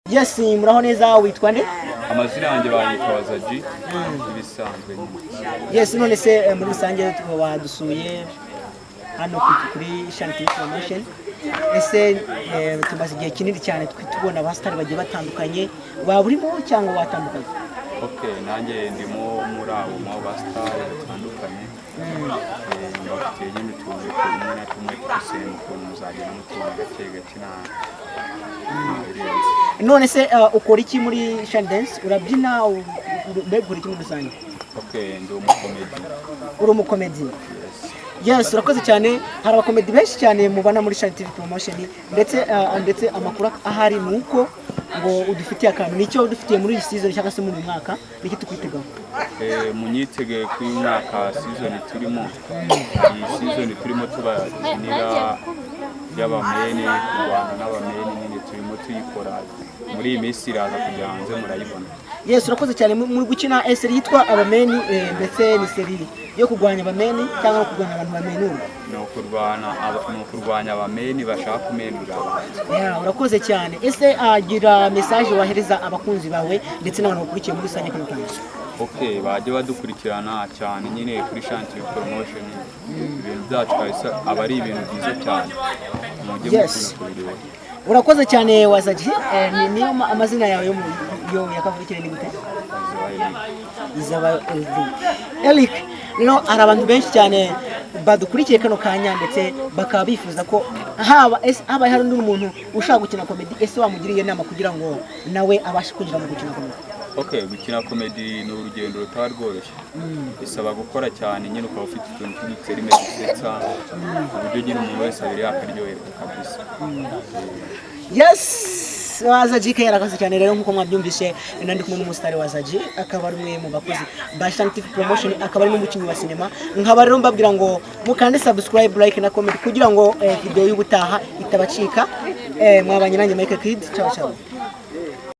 Yes, muraho neza, witwa nde? Amazina yanjye banyita Wazaji, ibisanzwe nyine. Yes, none se muri rusange wadusuye hano kuri Shanti Promotion. Ese tumaze igihe kinini cyane tubona abasitari bagiye batandukanye, waba urimo cyangwa watandukanye? Ok, nanjye ndimo muri abo mu basitari batandukanye. Mbafitiye nyine utuntu tumwe na tumwe tw'udusinema, ukuntu muzagenda mutubona gake gake, nta birenze. None se ukora iki muri Shanti Dance? Urabyina, mbega ukora iki muri rusange? Ok, ndi umukomedi. Uri umukomedi? Yes. Yes, urakoze cyane. Hari abakomedi benshi cyane mubana muri Shanti TV Promotion, ndetse amakuru ahari ni uko ngo udufitiye akantu. Nicyo udufitiye muri iyi season cyangwa se muri uyu mwaka, niki tukwitegaho? Munyitege kuri uyu mwaka, season turimo, iyi season turimo tubakinira y'abameni, kurwana n'abameni nyine, turimo tuyikora muri iyi minsi, iraza kujya hanze murayibona. Yes, urakoze cyane. Muri gukina série yitwa Abameni, ndetse ni série yo kurwanya abameni cyangwa no kurwanya abantu bamenurwa? Ni ukurwanya abameni bashaka kumenura abantu. Yeah, urakoze cyane. Ese agira message wahereza abakunzi bawe ndetse n'abantu bakurikiye muri rusange kano kanya? Ok, bajye badukurikirana cyane nyine kuri Shanti Promotion. Ibintu byacu kabisa aba ari ibintu byiza cyane, mujye mukunda kubireba. Urakoze cyane, Wazaji. Niyo amazina yawe yo ya kavukire ni gute? Izaba Izaba Eric. Eric, rero hari abantu benshi cyane badukurikiye kano kanya, ndetse bakaba bifuza ko haba ese habaye hari undi muntu ushaka gukina comedy, ese wamugiriye inama kugira ngo nawe abashe kwinjira mu gukina comedy? Ok, gukina comedy ni urugendo rutaba rworoshye, bisaba gukora cyane nyine, ukaba ufite utuntu tw'uduterime dusetsa, ku buryo nyine umuntu wese abiri yakaryoherwa kabisa. Yes, Wazaji ke yarakoze cyane. Rero nk'uko mwabyumvise, nandi kumwe n'umusitari Wazaji, akaba ari umwe mu bakozi ba Shanti Promotion, akaba ari n'umukinnyi wa sinema. Nkaba rero mbabwira ngo mukande subscribe, like na comment kugira ngo video y'ubutaha itabacika. Mwabanye nanjye Michael Kid. Ciao ciao.